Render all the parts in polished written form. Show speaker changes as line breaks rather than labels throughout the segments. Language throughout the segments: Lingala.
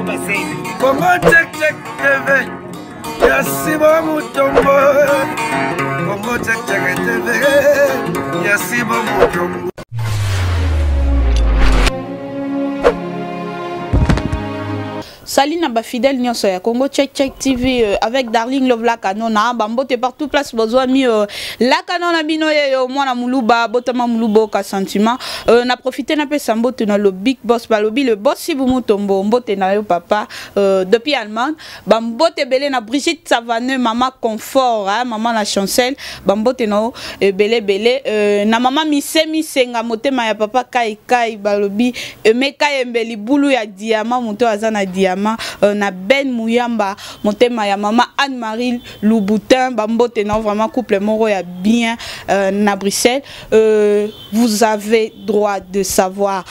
Congo Check Check TV ya Sibo Mutombo. Congo Check Check TV ya Sibo Mutombo.
Salut na ba fidèle nyonso ya Congo Check Check TV euh, avec Darling Love la Kanona ba mbote partout place bozwa mi euh, la Kanona bino yeyo mwana muluba botama muluba ka sentiment euh, na profiter na pesa mbote na le big boss balobi le boss Sibu Mutombo mbote na yo papa euh, depuis Allemagne ba mbote belé na Brigitte Savane maman confort hein, maman la chancelle ba mbote na ebele belé euh, na maman Mise Misenga motema ya papa Kai Kai balobi Emeka Yembe libulu ya diamant moto aza na diamant euh, na Ben Muyamba motema ya mama Anne-Marie Louboutin bambote na vraiment couple moko ya bien euh, na Bruxelles euh, vous avez droit de savoir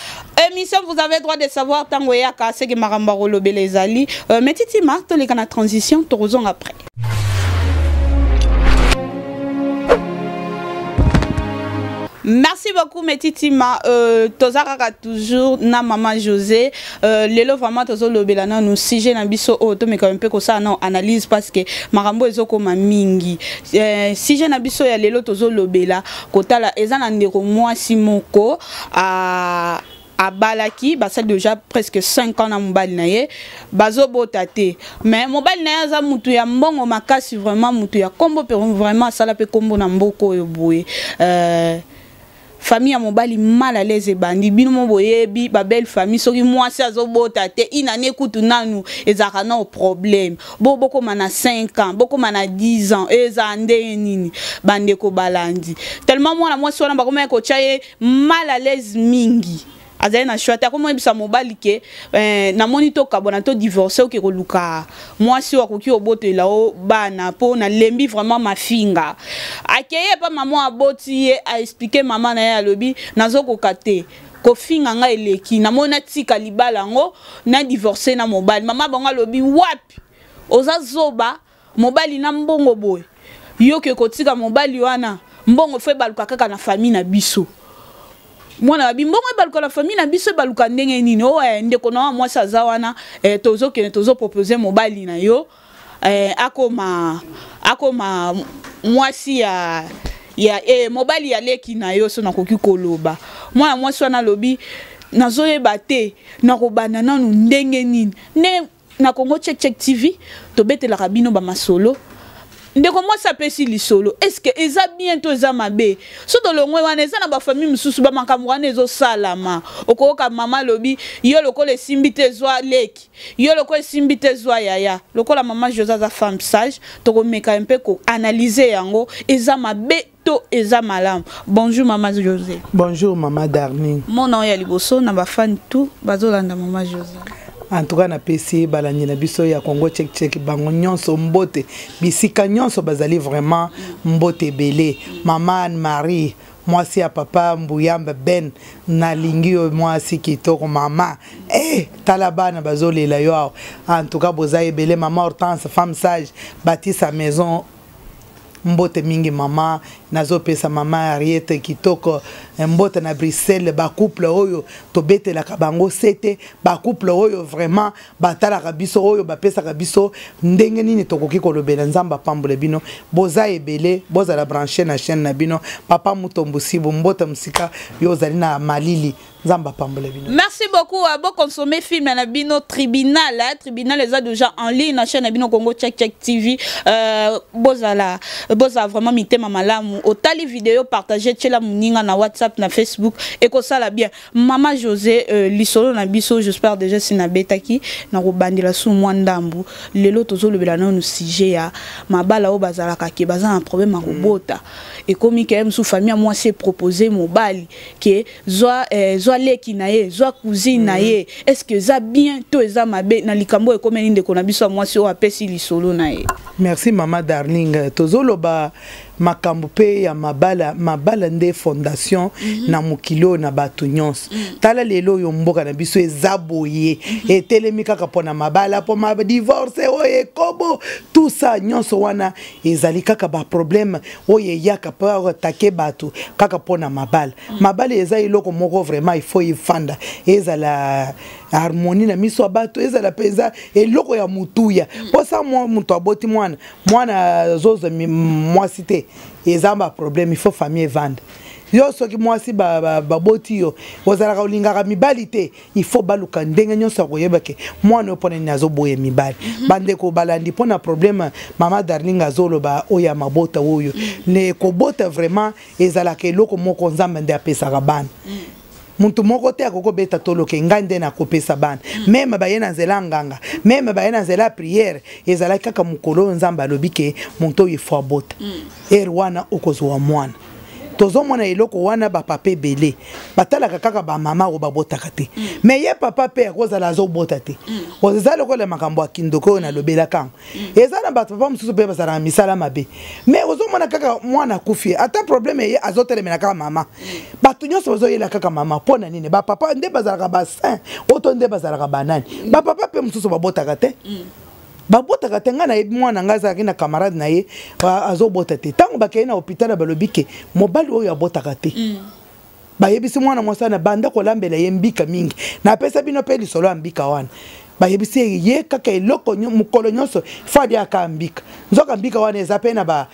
émission vous avez droit de savoir tango eyaka seke makambo ya kolobela ezali euh, mais titima toleka na transition tokozonga après. Merci beaucoup Metitima euh, toza kaka toujours na maman José euh, lelo vraiment tozolobela nanu sujet na biso oyo tomeka mpe kosala nao analyse parce que makambo ezokoma mingi euh, sujet na biso ya lelo tozolobela kotala eza na ndeko mwasi moko a abalaki basali deja presque 5 ans na mobali na ye bazobota te mais mobali na ye aza mutu ya mbongo makasi vraiment mutu ya kombo mpe vraiment asala mpe kombo na mboka oyo boye euh, famille ya mobali mal à l'aise ebandi bino mo boyebi ba belle famille soki mwasi azobota te inane kutu nanu ezalaka nao problème bo bokoma na 5 ans bokoma na 10 ans ezala ndenge nini bandeko balandi tellement mwana mwasi wana bakomaki kotya ye mal à l'aise mingi azali na choix te akomi oyebisa mobali ke eh, namoni tokabwana to divorce oke koluka mwasi oyo akoki obotela o bana mpo nalembi vraiment mafinga akei epa mama aboti ye aexplike mama na ye alobi nazokoka te kofinga ngai eleki namoni natika libala yango na divorce na mobali mama bango alobi wapi oza zoba mobali na mbongo boye yo ke kotika mobali wana mbongo fo ebaluka kaka na famille na biso mwana babi mbongo ebaluka na famille na biso ebaluka ndenge nini oyo oh, eh, ndeko na wa mwasi aza wana eh, tozokende tozopropose mobali na yo eh, akoma akoma mwasi ya ya eh, mobali ya leki na yo so nakoki koloba mwana mwasi wana alobi nazoyeba te nakobanda nanu ndenge nini ndenge Na Congo Check Check TV tobetelaka bino ba masolo. Ndeko mwasi apesi lisolo, est-ce que eza bien to eza mabe? So tolongwe wana eza na ba famille mosusu ba makambo wana ezosalama. Okoyoka mama alobi yo lokola esimbi te zwa leki, yo lokola esimbi te zwa yaya. Lokola mama Jose aza femme sage, tokomeka mpe ko analyser yango eza mabe to eza malamu. Bonjour mama Jose.
Bonjour mama Darling.
Mona ya liboso na ba fan tout bazolanda mama Jose.
En tout cas napesi balandi na biso ya Congo Check Check bango nyonso mbote bisika nyonso bazali vraiment mbote ebele. Mama Anne Marie mwasi ya papa Mbuyamba Ben nalingi yo mwasi kitoko mama eh, tala bana bazolela yo awa. En tout cas boza ebele mama Hortense femme sage bâtit sa maison Mbote mingi mama, nazopesa mama Harriet kitoko eh, mbote na Bruxelles, ba couple oyo tobetelaka bango sete, ba couple oyo vraiment batalaka biso, oyo bapesaka biso ndenge nini tokoki kolobela. Nzambe apambole bino, boza ebele, bozala branche na chaîne na bino. Papa Mutombo Sibu, mbote mosika yo ozali na malili. Nzambe apambola bino.
Merci beaucoup à bo consommer film na bino tribunal hein? Tribunal eza déjà en ligne na chaîne na bino Congo Check Check TV euh, bozala bozala vraiment mitema malamu otali vidéo partager tiela muninga na WhatsApp na Facebook ekosala bien Mama José euh, lisolo na biso j'espère déjà si na betaki na kobandela su mwa ndambu lelo tozolobela nanu sujet ya mabala oyo bazalaka ke baza na problème ya kobota ekomi ke mosusu famille ya mwasi epropose mobali ke zwa eh, zwa leki na ye zwa cousine mm. na ye est ce que eza bien to eza mabe na likambo oyo ekomeli ndeko na biso ya mwasi oyo apesi lisolo na ye
merci mama darling tozoloba makambo mpe ya mabala mabala nde fondation mm -hmm. na mokili oyo na bato nyonso mm -hmm. tala lelo oyo mboka na biso eza boye mm -hmm. etelemi kaka mpo na mabala mpo ma divorce oyo ekobo tout ça nyonso wana ezali kaka baproblème oyo eyaka mpo atake bato kaka mpo na mabala. Mabala eza eloko moko vraiment il faut efanda ezala. Harmonie na miso ya bato ezala mpenza eloko ya motuya. Mposa moto aboti mwana, mwana azozwa mwasi te, eza baproblème. Il faut famille evanda. Yo soki mwasi baboti yo, ozalaka olingaka mibali te, il faut baluka ndenge nyonso ya koyeba ke mwana oyo mpona nini azoboya mibali. Bandeko balandi, mpona problème mama Darling azoloba oyo ya mabota oyo, ne kobota vraiment ezalaka eloko moko Nzambe nde apesaka bana. Moto moko te akoki kobeta toloke ngai nde nakopesa bana. Même baye na nzela ya nganga, même baye na nzela ya prière, ezalaki kaka mokolo oyo Nzambe alobi ke moto oyo efo abota, ere wana okozwa mwana. Tozomona eloko wana, bapapa ebele batalaka kaka bamama oyo babotaka te. Mais ye papa mpe akozala azobota te. Eza lokola makambo ya kindoki oyo nalobelaka yango. Eza na bato, papa mosusu mpe bazalaka misala mabe, mais ozomona kaka mwana akufi, ata problème eye, azotelemela kaka mama. Bato nyonso bazoyela kaka mama. Mpo na nini? Bapapa nde bazalaka basaint oyo to nde bazalaka banani? Bapapa mpe mosusu babotaka te, babotaka te. Ngai nayebi mwana ngai azalaki na camarade na ye, azobota te. Ntango bakei na hôpital, balobi ke mobali oyo abotaka te. Bayebisi mwana mwasi wana banda kolambela ye mbika mingi. Napesa bino mpe lisolo ya mbika wana. Bayebisi ye kaka eloko mokolo nyonso fo aliaka mbika. Nzoka mbika wana eza mpe na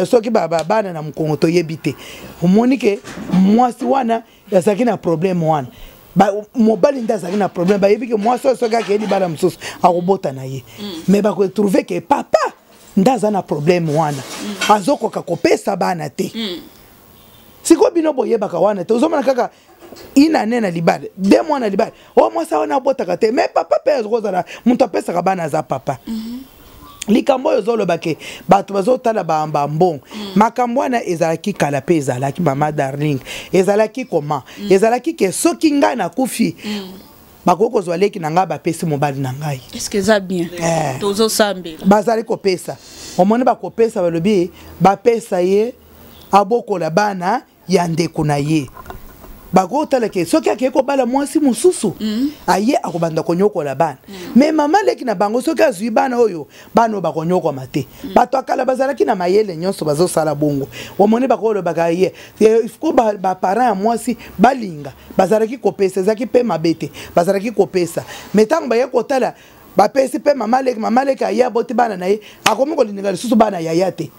soki bana na mokongo, toyebi te. Omoni ke mwasi wana azalaki na problème wana, mobali nde azalaki na problème. Bayebi ke mwasi oyo soki akei libala mosusu, akobota na ye. Mais bakotrouver ke papa nde aza na problème wana, azokoka kopesa bana te. Sikoyo bino boyebaka wana te. Ozomona kaka une année na libala, 2 mois na libala, oyo mwasi wana abotaka te. Mais papa mpe akozala moto apesaka bana, aza papa. Likambo oyo ozoloba ke bato bazotala bambongo, makambo wana ezalaki kala mpe ezalaki. Mama Darling, ezalaki koma ezalaki ke soki ngai nakufi, bakoki kozwa leki na ngai, bapesi mobali na ngai.
Est-ce eza bien? Tozosambela.
Bazali kopesa, omoni, bakopesa, balobi bapesa ye abokola bana ya ndeko na ye. Bakotala ke soki akei kobala mwasi mosusu, aye akobanda konyokola bana. Mais mama leki na bango soki azwi bana oyo, bana oyo bakonyokwama te. Bato ya kala bazalaki na mayele nyonso, bazosala bongo. Omoni, bakolobaka ye ko baparent ya mwasi balinga, bazalaki kopesa, ezalaki mpe mabe te, bazalaki kopesa. Mais ntango baye kotala, bapesi mpe mama leki, mama leki aye aboti bana na ye, akomi kolinga lisusu bana yaya te.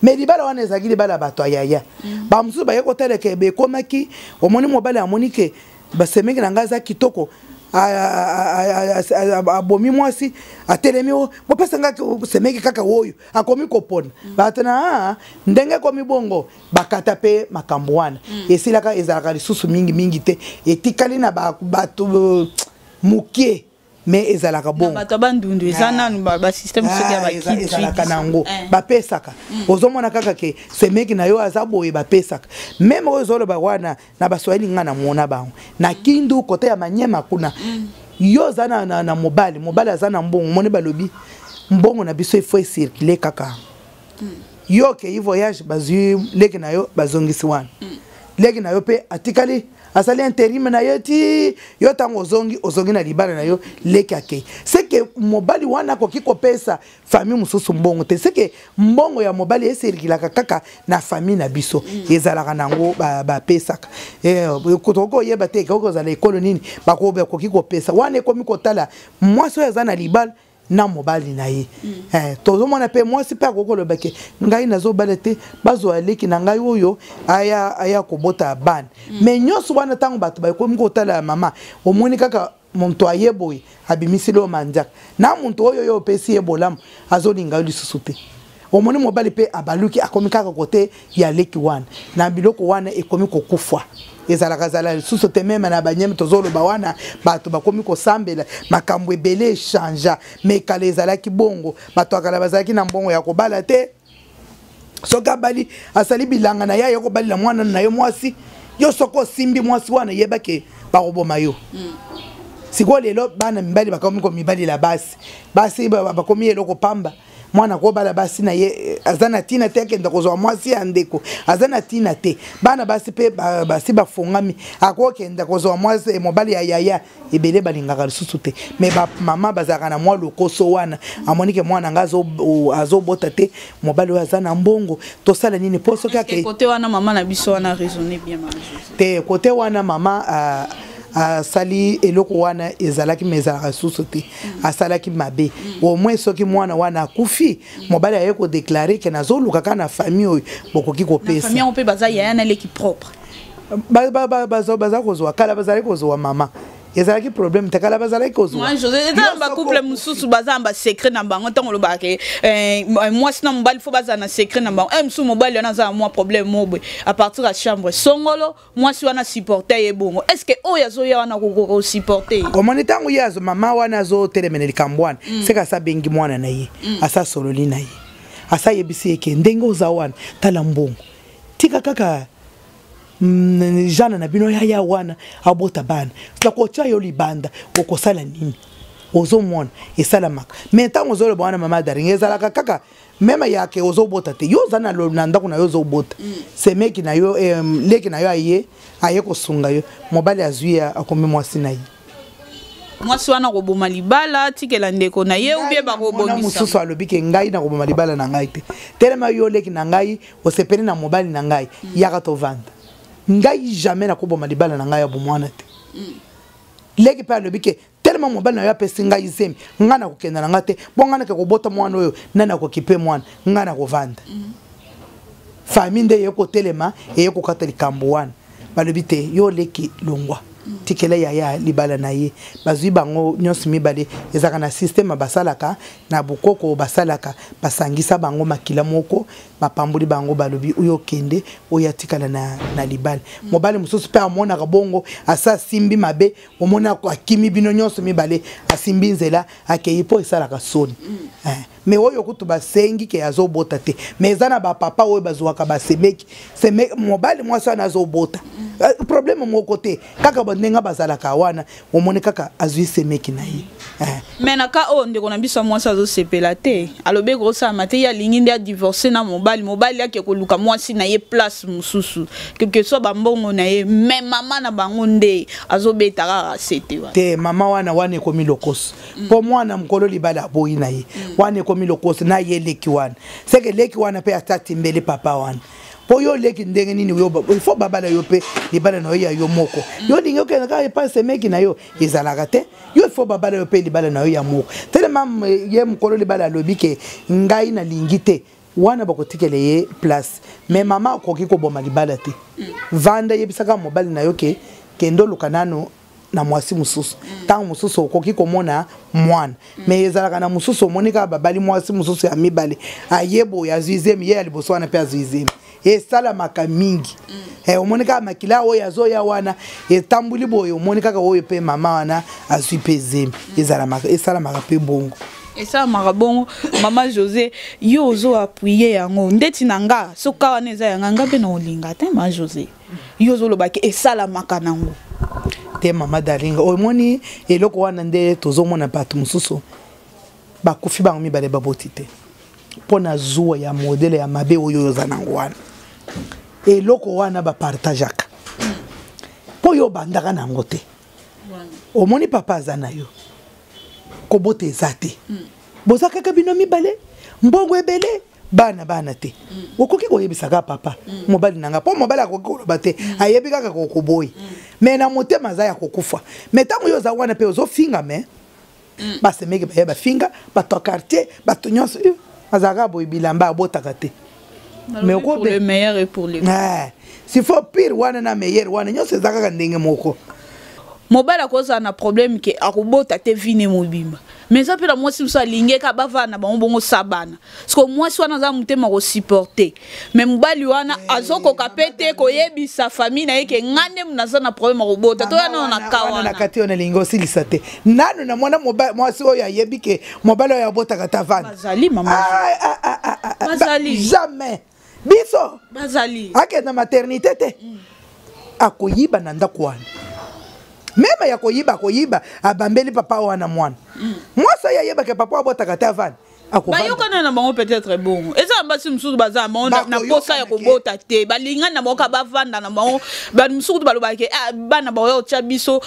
Mais libala wana ezalaki libala ya bato ya yaya. Bamosusu baye kotala ke bekomaki, omoni, mobali amoni ke basemeki na ngai aza kitoko, abomi mwasi, atelemi: "Bopesa ngai semeki kaka oyo." Akomi kopona bato na ndenge ekomi bongo. Bakata mpe makambo wana, esilaka, ezalaka lisusu mingimingi te, etikali na bato moke, mais ezalaka bongo.
Bato ya Bandundu eza nanu basystème soki ya
Ezalaka nango, bapesaka. Ozomona kaka ke semeki na yo aza boye, bapesaka. Même oyo ozoloba wana na Baswahili, nga namona bango na Kindu, kote ya Manyema kuna. Yo oza na mobali, mobali aza na mbongo, moni balobi mbongo na biso ifo ecircule kaka. Yo okei voyage, bazwi leki na yo, bazongisi wana. Leki na yo mpe atikali, asali intérim na ye ti yo ntango ozongi, ozongi na libala na yo, leki akei. Seke mobali wana akoki kopesa famille mosusu mbongo te. Seke mbongo ya mobali esirikilaka kaka na famille na biso. Ezalaka nango, bapesaka. Tokoki koyeba te ekoki kozala ekolo nini bakoki kopesa wana. Ekomi kotala mwasi oyo aza na libala na mobali na ye. Tozomona mpe mwasi mpe akoki koloba ke ngai nazobala te, bazwa leki na ngai oyo aya kobota bana. Mais nyonso wana, ntango bato bakomi kotala ya mama, omoni kaka moto aye boye, abimisili oyo mandiaka na moto oyo oyo opesi ye bolamu, azolinga yo lisusu te. Omoni, mobali mpe abaluki, akomi kaka kote ya leki wana. Na biloko wana ekomi kokufa, ezalaka zala lisusu te. Même na banyeme tozoloba wana, bato bakomi kosambela, makambo ebele echangea. Mais kala ezalaki bongo. Bato ya kala bazalaki na mbongo ya kobala te. Soki abali, asali bilanga na ye, aye kobalila mwana na ye mwasi. Yo soki osimbi mwasi wana, yebake bakoboma yo. Sikoyo lelo bana mibali bakomi komibalila basi, basi bakomi eloko pamba. Mwana kobala basi na ye, aza na ntina te akenda kozwa mwasi ya ndeko, aza na ntina te. Bana basi mpe basi bafongami, akokenda kozwa mwasi, mobali ya yaya. Ebele balingaka lisusu te. Mais bamama bazalaka na mwa lokoso wana. Amoni ke mwana nga azobota te, mobali oyo aza na mbongo, tosala nini? Mpo soki
ake kote wana, mama na biso wana raisonner bien, mama.
Te, kote wana mama. Asali eloko wana ezalaki, me ezalaka lisusu te. Asalaki mabe. Au moins soki mwana wana akufi, mobali aye kodéclarer ke nazoluka kaka na famille oyo bokoki kopesa.
Famille yango mpe baza yaya na leki propre.
Baza kozwa, kala bazalaki kozwa, mama, ezalaki problème te, kala bazalaki kozwa.
José, eza na bacouple mosusu baza na basecret na bango. Ntango olobaka ke mwasi na mobali fo bazala na secret na bango, mosusu mobali wana aza na mwa problème mo boye à partir ya chambre songolo, mwasi wana supporte ye bongo. Est ce que oyo azoya wana kokoka kosupporte?
Omoni, ntango ye azo, mama wana azotelemela likambo wana, seka asa abengi mwana na ye, asa asololi na ye, asa ayebisi ye ke ndenge oza wana, tala mbongo, tika kaka jana na bino yaya wana abota bana, nakotia yo libanda, okosala nini? Ozomona, esalamaka. Me ntango ozoloba wana, mama Daring, ezalaka kaka même yake ozobota te. Yo oza na ndako na yo, ozobota, semeki na yo, leki na yo aye kosunga yo, mobali azwi ye, akomi mwasi na ye.
Mwasi wana koboma libala, tikela ndeko na ye ubie bakobongisa.
Mosusu alobi ke ngai nakoboma libala na ngai te. Telema, yo leki na ngai, osepeli na mobali na ngai, yaka tovanda. Ngai jamais nakoboma libala na ngai ya bomwana te. Leki mpe alobi ke telema, mobali na yo apesi ngai zemi, ngai nakokenda na ngai te. Bo ngai nake kobota mwana oyo, nani akokipe mwana? Ngai nakovanda. Famille nde eye kotelema, eye kokata likambo wana. Balobi te, yo leki, longwa, tikela yaya libala na ye. Bazwi bango nyonso mibale. Ezalaka na système basalaka na bokoko, basalaka, basangisa bango makila moko, bapamboli bango, balobi oyo okende, oyo atikala na libala. Mobali mosusu mpe amonaka bongo, asa asimbi mabe, omoni akimi bino nyonso mibale, asimbi nzela, akei, mpo esalaka soni. Mais oyo kutu basengi ke azobota te, mais eza na bapapa oyo bazwaka basemeki mobali, mwasi wana azobota, problème moko te, kaka ndenge bazalaka wana, omoni kaka azwi semeki na ye.
Mais na ka oyo, ndeko na biso ya mwasi azosepela te, alobi ekosalama te. Ye alingi nde adivorce na mobali, mobali ake koluka mwasi na ye place mosusu, quelque soit bambongo na ye. Mais mama na bango nde azobeta kaka sete wana.
Te, mama wana, wana ekomi lokoso, mpo mwana mokolo libala aboyi na ye. Wana ekomi lokoso na ye leki wana. Seke leki wana mpe ata atimbeli papa wana, mpo yo leki, ndenge nini yo il faut babala yo mpe libala na yo ya yo moko? Yo olingi okende kaka epai semeki na yo, ezalaka te. Yo il faut babala yo mpe libala na yo ya moko. Telema, ye mokolo libala alobi ke ngai nalingi te, wana bakotikela ye place. Mais mama akoki koboma libala te. Vanda, yebisaka mobali na yo ke kende oluka nano na mwasi mosusu. Ntango mosusu okoki komona mwana, mais ezalaka na mosusu, omoni kaka babali mwasi mosusu ya mibale, aye boye, azwi zemi, ye ya liboso wana mpe azwi zemi. Esalamaka mingi. Omoni kaka makila oyo azoya wana etambuli boye, omoni kaka oyo mpe mama wana azwi mpe zemi. Esalamaka mpe bongo.
Esalamaka bongo. Mama José, yo ozo appuyer yango ndeti na nga, soka wana eza yanga, nga mpe na olinga te. Mama José, yo ozolobaki esalamaka nango.
Te, mama Dalinga, omoni eloko wana nde tozomona bato mosusu bakufi bango mibale, baboti te, mpo na zuwa ya modèle ya mabe oyo oza nango wana. Eloko wana bapartageaka, mpo yo obandaka nango te. Omoni, papa aza na yo, kobota eza te, boza kaka bino mibale, mbongo ebele, bana bana te. Okoki koyebisa kaka papa, mobali na nga, mpo mobali akoki koloba te, ayebi kaka kokoboyi, mais na motema aza ya kokufa. Mais ntango yo oza wana mpe ozofinga, mais basemeki baye, bafinga bato ya quartier, bato nyonso, azalaka boye, bilamba, abotaka te.
Mais pour le meilleur et pour le
s'il faut pire wana na meilleur wana nyonso eza kaka ndenge moko.
Mobali akozala na problème ke akobota te vine mobimba, mais eza mpe na mwasi mosusu alingi kaka bavanda na bango bongo sa bana, parce que mwasi wana aza motema kosupporte. Mais mobali wana azokoka mpe te koyebisa famille na ye ke nga nde naza na problème akobota. Toya nano na ka
wana. Na kati oyo nalingi osilisa te nanu na mwana mwasi oyo ayebi ke mobali oyo abotaka ta vanda.
Bazali, mama, bazali.
Jamais biso
bazali.
Akende maternité te, akoyiba na ndako wana, même ya koyiba, akoyiba, abambeli papa wana mwana. Mwasi oyo ayebaka papa abotaka te, avanda.
Bayokana na bango peut-être bongo. Eza na basi mosusu baza na bango na posa ya kobota te, balingani na bango kaka bavanda na bango. Bato mosusu kutu balobaka ke bana baoya otya biso,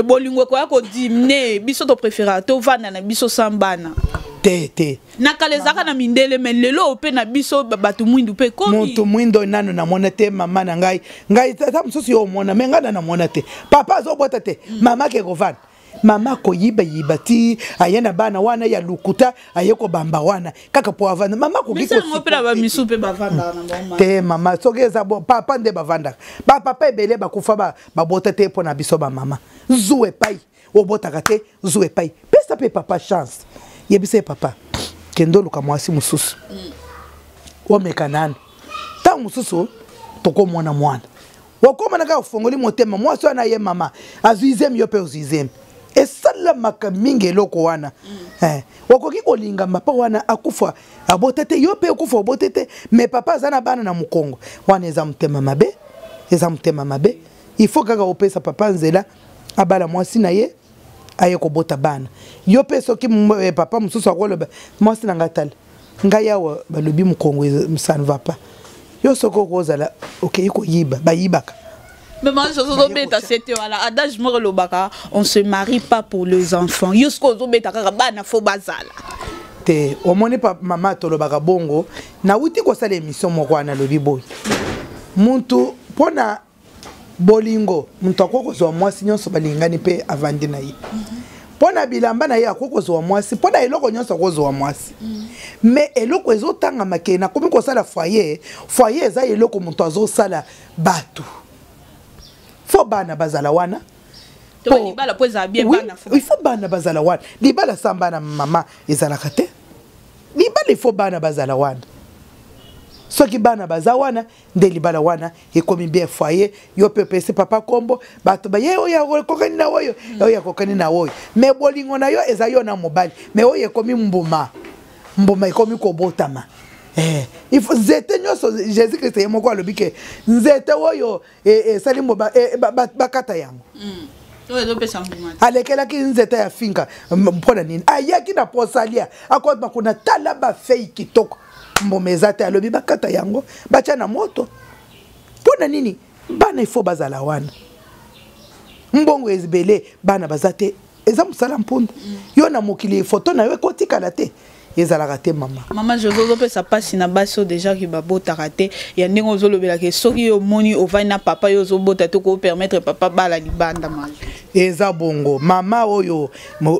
bolingo ekoya kodiminuer biso, topréféra tovanda na biso sans bana.
Te, te.
Na kala ezalaka na mindele, mais lelo mpe na biso bato mwindu mpe ekomi.
Moto mwindo nanu namona te, mama na ngai. Ngai ata mosusu yo omona, mais ngai na namona te. Papa azobota te, mama ake kovanda. Mama akoyibayiba ti aye na bana wana ya lokuta, aye kobamba wana kaka po avanda. Mama akoki
mpe na bamisu mpe bavandaka na bango
te. Mama, soki eza bo papa nde bavandaka. Bapapa ebele bakufa, babota te. Mpo na biso bamama, zuwa epai obotaka te, zuwa epai. Pesa mpe papa chance, yebisa ye: "Papa, kende oluka mwasi mosusu, omeka nanu. Ntango mosusu tokomona mwana." Okomona kaka ofongoli motema, mwasi wana ye mama azwi zemi, yo mpe ozwi zemi. Esalamaka mingi eloko wana. Okoki kolinga papa wana akufa abota te, yo mpe okufa obota te, mais papa aza na bana na mokongo. Wana eza motema mabe, eza motema mabe. Il faut kaka opesa papa nzela abala mwasi na ye, aye kobota bana. Yo mpe soki papa mosusu akoloba: "Mwasi na ngai, tala ngai awa, balobi mokongo, ça ne va pas." Yo soki okozala okei koyiba, bayibaka.
Mais moi, je ozobeta sete wana. Adage moko elobaka: "On se marie pas pour les enfants." Yo soki ozobeta kaka bana fo bazala.
Te, omoni pa mama, tolobaka bongo. Nawuti kosala émission moko wana, alobi boye: muntu mpona bolingo, moto akoki kozwa mwasi nyonso balingani mpe avandi na ye. Mpo na bilamba na ye akoki kozwa mwasi, mpo na eloko nyonso akozwa mwasi. Mais eloko ezotangama ke nakomi kosala foyer, foyer eza eloko moto azosala bato, fo bana bazala wana.
Libala po ezala bien, bana.
Il faut bana bazala wana. Libala sans bana, mama, ezalaka te. Libala, il faut bana bazala wana. Soki bana baza wana, nde libala wana ekomi bien, foyer. Yo mpe opesi papa kombo, bato baye: oyo akokani na oyo, oyo akokani na oyo. Mais bolingo na yo eza yo na mobali, mais oyo ekomi mbuma, mbuma ekomi kobotama. Il faut nzete nyonso, Jésus Christ ye moko alobi ke nzete oyo esali mbuma, bakata yango. Alekelaki nzete ya finka mpo na nini? Ayaki na posalia, akotma kuna, tala bafei kitoko, mbuma eza te. Alobi bakata yango, batya na moto. Mpo na nini? Bana ifo bazala wana. Mbongo ebele, bana baza te, eza mosala mpunda. Yo na mokili, foto na yo ekotikala te, ezalaka te, mama.
Mama José, ozopesa mpasi na basi oyo déjà ki babotaka te, ya ndenge ozolobelaka. Soki yo omoni ovandi na papa, yo ozobota te, kopermettre papa bala libanda ma?
Eza bongo, mama. Oyo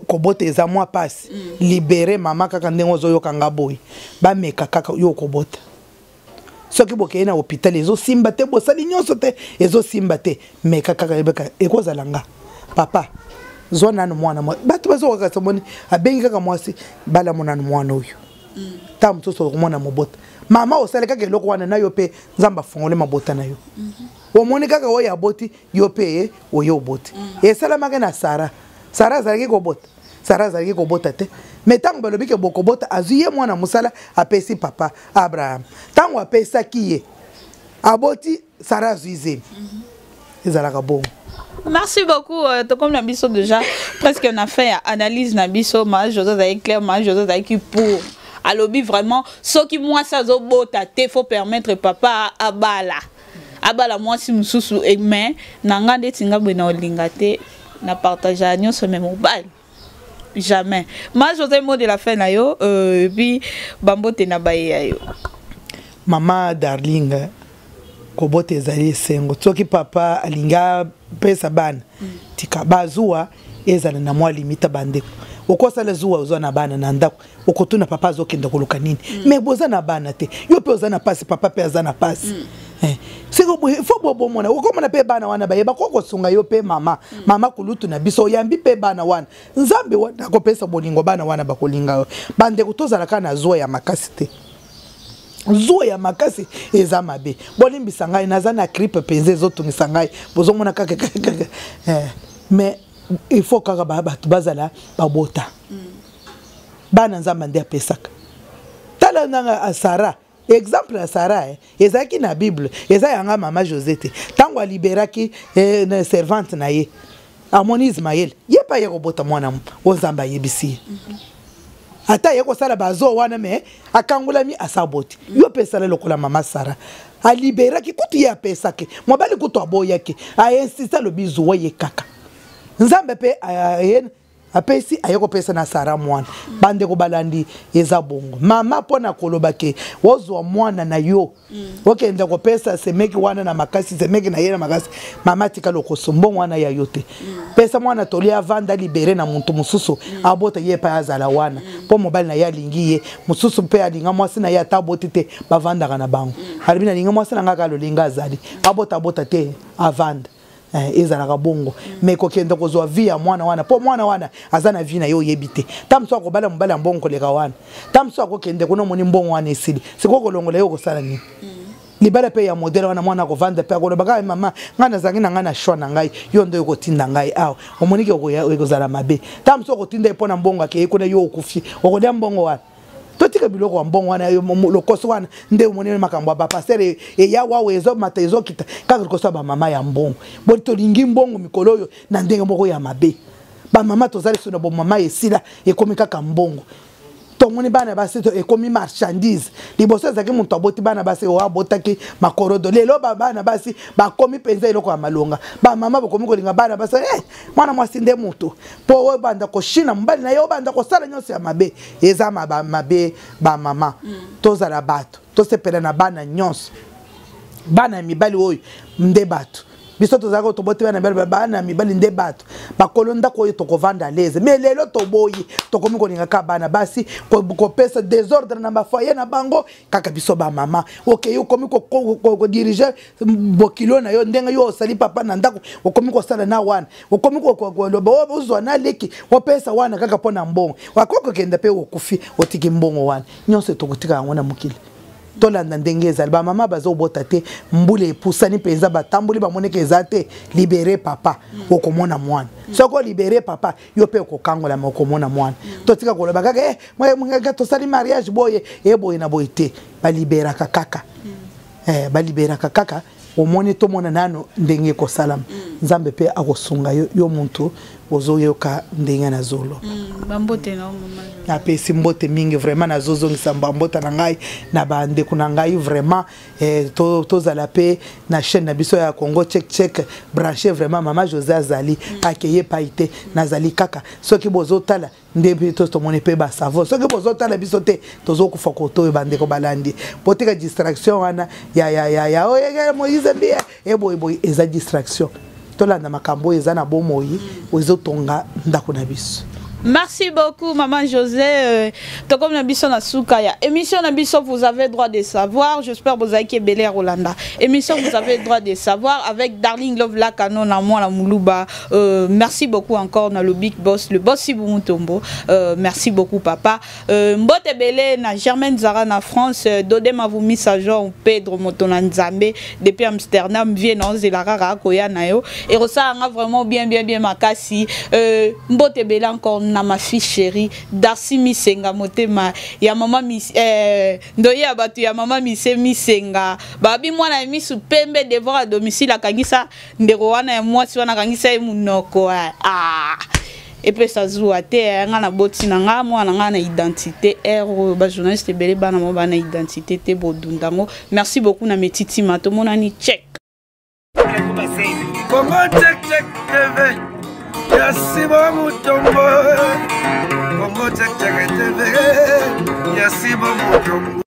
kobota eza mwa mpasi. Libere mama, kaka ndenge ozoyoka nga boye, bameka kaka yo okobota. Soki bokei na hôpital, ezosimba te, bosali nyonso te, ezosimba te, meka kaka, yebeka ekozala nga. Papa, zwa nanu mwana. Bato bazokaka somoni, abengi kaka mwasi: "Bala nanu mwana oyo." Ntango mosusu okomona mobota. Mama, osali kaka eloko wana na yo mpe Nzambe afongole mabota na yo. Omoni kaka oyo aboti, yo mpe oyo oboti. Esalamaki na Sara. Sara azalaki kobota? Sara azalaki kobota te, mais ntango balobi ke bokobota, azwi ye mwana mosala, apesi papa Abraham. Ntango apesaki ye, aboti, Sara azwi zemi. Ezalaka bongo.
Merci beaucoup. Tokomi na biso déjà presque na fin ya analyse na biso. Ma José azalaki clair, ma José azalaki pour, alobi vraiment soki mwasi azobota te, faut permettre papa abala, abala mwasi mosusu. Mais na nga ndeti nga boye na olinga te, na partage ya nyonso, mais mobali jamais. Ma José, mot de la fin na yo, et puis bambote na baye ya yo.
Mama Darling, kobota ezali esengo. Soki papa alingi apesa bana, tika bazuwa ezala na mwa limite. Bandeko, okosala zuwa, ozwa na bana na ndako, okotuna papa azokende koluka nini? Mais boza na bana te, yo mpe oza na pasi, papa mpe aza na pasi. Siko fo bobomona, okomona mpe bana wana bayeba ko kosunga yo mpe mama. Mama kulutu na biso, oyambi mpe bana wana, Nzambe wana akopesa bolingo, bana wana bakolinga yo. Bandeko, tozalaka na zuwa ya makasi te, zuwa ya makasi eza mabe. Bolimbisa ngai, naza na grippe mpenza, ezotungisa ngai, bozomona kaka kaka. Mais il faut kaka bato bazala babota bana, Nzambe nde apesaka. Tala nanga Sara, exemple ya Sara, ezalaki na Bible, eza yanga mama José te. Ntango aliberaki na servante na ye, amoni Ismael, ye mpe aye kobota mwana oyo Nzambe ayebisi ye. Ata aye kosala bazo wana, mais akangolami, asaboti. Yo mpe esala lokola mama Sara, aliberaki kutu ye, apesaki mobali kutu, aboyaki, ainsiste, alobi zuwa ye kaka. Nzambe mpe aye. Apesi, aye kopesa na Sara mwana. Bandeko balandi, eza bongo. Mama, mpo na koloba ke ozwa mwana na yo, okende kopesa semeki wana na makasi, semeki na ye na makasi, mama tika lokoso. Mbongo wana ya yo te. Pesa mwana toli, avanda libere na moto mosusu, abota ye epai azala wana, mpo mobali na ye alingi ye mosusu mpe alinga mwasi na ye. Ata aboti te, bavandaka na bango. Alobi: "Nalingi mwasi na ngai kaka lolinga azali, abota abota te, avanda." Ezalaka bongo. Mais kokende kozwa vie ya mwana wana, mpo mwana wana aza na vie na ye, oyebi te. Ta mosusu akobala mobali ya mbongo koleka wana. Ta mosusu akokende kuna, omoni mbongo wana esili, sikoyo kolongola ye, okosala nini? Libala mpe ya modèle wana, mwana akovanda mpe akoloba kaka: "Mama, ngai nazalaki na ngai na choix na ngai, yo nde okotinda ngai awa." Omoniki ekozala mabe. Ta mosusu okotinda ye mpo na mbongo, akei kuna, yo okufi, okolia mbongo wana. Totika biloko ya mbongo wana, lokoso wana nde omoni makambo ya bapasteur eya wawa, ezomata, ezokita kaka likoso ya bamama ya mbongo. Boni tolingi mbongo mikolo oyo na ndenge moko ya mabe. Bamama toza liso na bomama esila, ekomi kaka mbongo. Tomoni bana basi ekomi marchandise. Liboso ezalaki moto aboti bana basi oyo abotaki makorodo. Lelo bana basi bakomi mpenza eloko ya malonga. Bamama bokomi kolinga bana basi. Mwana mwasi nde moto mpo obanda koshina mobali na ye, obanda kosala nyonso ya mabe. Eza mabe. Bamama, tozala bato, tosepela na bana nyonso. Bana ya mibali oyo nde bato. Biso tozalaka toboti bana mibali, bana ya mibali nde bato bakolo ndako oyo tokovanda leze. Mais lelo toboyi, tokomi kolinga kaka bana basi, kopesa désordre na bafoyer na bango. Kaka biso bamama, okei, okomi kodiriger bokilo na yo ndenge yo osali papa na ndako, okomi kosala na wana, okomi koloba ozwa na leki, opesa wana kaka mpo na mbongo. Wakoki kokenda mpe okufi, otiki mbongo wana nyonso, tokotika yango na mokili. Tolanda ndenge ezali. Bamama bazobota te, mbula epusani mpenza, batamboli, bamoniki eza te. Libere papa, okomona mwana. Soki olibere papa, yo mpe okokangolama, okomona mwana. Totika koloba kaka tosali mariage boye, eboye na boye te. Baliberaka kaka, baliberaka kaka. Omoni, tomona nano ndenge ekosalama. Nzambe mpe akosunga yo, yo muntu ozoyoka ndenge nazoloba.
Bambote na yo, mama.
Napesi mbote mingi vraiment. Nazozongisa bambota na ngai na bandeko na ngai vraiment. Tozala mpe na chaîne na biso ya Congo Check Check branché vraiment. Mama José azali, akeye epai te, nazali kaka. Soki bozotala nde mpe tomoni mpe basavo. Soki bozotala biso te, tozokufa koto oyo. Bandeko balandi, botika distraction wana ya oyo Moïse Mbiye, eboyeboye, eza distraction. Tolanda makambo oyo eza na bomoi, ezotonga ndako na biso.
Merci beaucoup, Maman José. Tokomi na biso na suka ya émission na biso Vous avez droit de savoir. J'espère vous avez ebele ya Rolanda. Émission Vous avez droit de savoir avec Darling Love Lakano na moi la Moulouba. Merci beaucoup encore na le big boss, le boss Sibou Mutombo. Merci beaucoup, papa. Mbote ebele na Germaine Zara na France, Dode Mavumi Sajon Pedro Motona Nzambe depuis Amsterdam, vie na nzela kaka koya na yo. Et nga vraiment bien bien bien makasi. Mbote ebele encore na ma fille chérie Darcy Misenga, motema ya mama mis, ndoye ya bato ya mama Mise Misenga. Babi mwana ya misu pembe, devoir à domicile, akangisa ndeko wana ya mwasi wana, akangisa ye monoko. Ah, epesa zuwa te. Nga na boti na nga mwana nga na identité r oyo bajournaliste ebele bana mo bana identité te, bodunda yango. Merci beaucoup na Metitima, tomonani check.
Congo Check Check TV ya Sibo Mutombo. Congo Check Check TV ya Sibo Mutombo.